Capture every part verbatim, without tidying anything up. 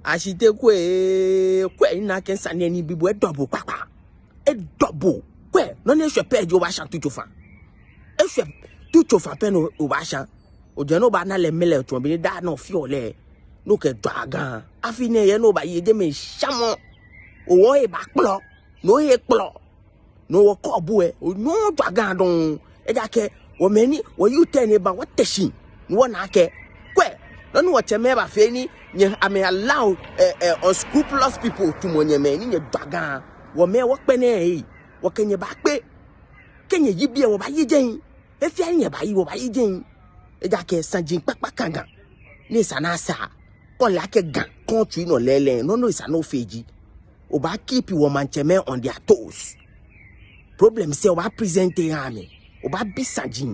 Ashitey Kwei, Kwei, mina akɛ sane ni mibi bo lɛ edɔɔ bo kpakpa. Edɔɔ bo. Kwei, nɔ ni eshwɛ pɛ ji obaasha tu tsofa. Eshwɛ tu tsofa pɛ ni obaasha. Ojɛ ni obaana lɛ mɛlɛ otsɔɔ bɔ ni daa nɔ fioo lɛ. Ni okɛjwa Ga. Afi nɛɛ yɛ ni obaaye jɛmɛ shamɔ. Ohe baakplɔ. No he kplɔ. No wɔkɔ bu lɛ, onyɛŋ ojwa Ga dɔŋŋ. Ejaakɛ wɔmɛi ni, wɔ youth lɛ ni eba wɔte shi. Ni wɔna akɛ, Kwei, nɔ ni wɔtsɛmɛi bafee ni, nyɛ, amɛ allow, eh, eh, unscrupulous people to mɔ nyɛmɛi ni nyɛjwa Ga. Wɔmɛi wɔkpɛ nɛɛ, eh, wɔkɛ nyɛ baakpe. Kɛ nyɛyi biɛ wɔbaaye jɛi. He fɛɛ ni nyɛbaayi wɔbaaye jɛi. Ejaakɛ saji kpakpa ka Ga. Ni esa ni asa. Kɛ ole akɛ Ga country nɔ lɛɛlɛŋ, nɔ ni esa ni ofee ji, obaa keep wɔ maŋtsɛmɛi on their toes. Problems lɛ obaa present eha amɛ. Obaabi saji.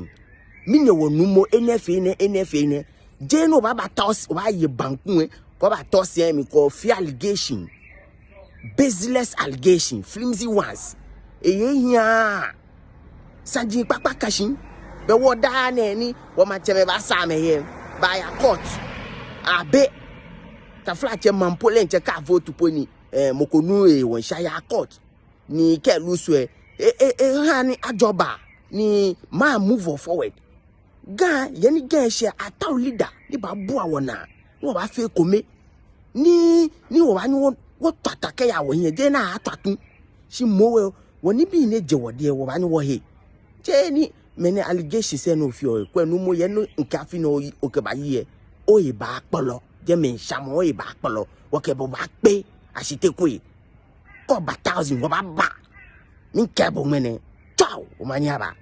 Mɛni hewɔ nuumo, enɛ fee enɛ, enɛ fee enɛ. Jeee ni obaaba tɔ shi, obaaye banku lɛ, kɛ obaatɔ shi lɛ mli kɛ ofee allegation. Baseless allegation, flimsy ones. Eyɛ hiaa. Saji kpakpa ka shi. Bɛ wɔ daa nɛɛ ni, wɔ maŋtsɛmɛi baasaa amɛhe, baaya court. Abe. Taflatsɛ maŋ po lɛ diɛŋtsɛ kɛ a vote po ni, eh, mɔ ko nu ehe hewɔ esa aya court. Ni kɛ lose lɛ, e, e, eha ni ajɔ ba. Ni maŋ move forward. Ga, yɛ ni Ga eshɛ, atao leader ni baabua wɔnaa. Ni wɔbaafee ekome. Ni, ni wɔbaanyɛ wɔ, wɔtswa ta kɛya wɔhiɛ, jeee ni atswa tu. Shi moŋ wɔ, wɔnibii ni jɛ wɔdɛŋ lɛ, wɔbaanyɛ wɔhe. Jeee ni, mɛni allegations lɛ ni ofeɔ lɛ, Kwei nuumo, yɛ ni mikɛɛ afi nɛɛ okɛbaayi lɛ, ohe baakplɔ, jɛmɛ shamɔ ohe baakplɔ, wɔkɛ bo baakpe, Ashitey Kwei. Kɛ oba thousand, wɔbaaba. Mikɛɛ bo ŋmɛnɛ, tswa, omanye aba.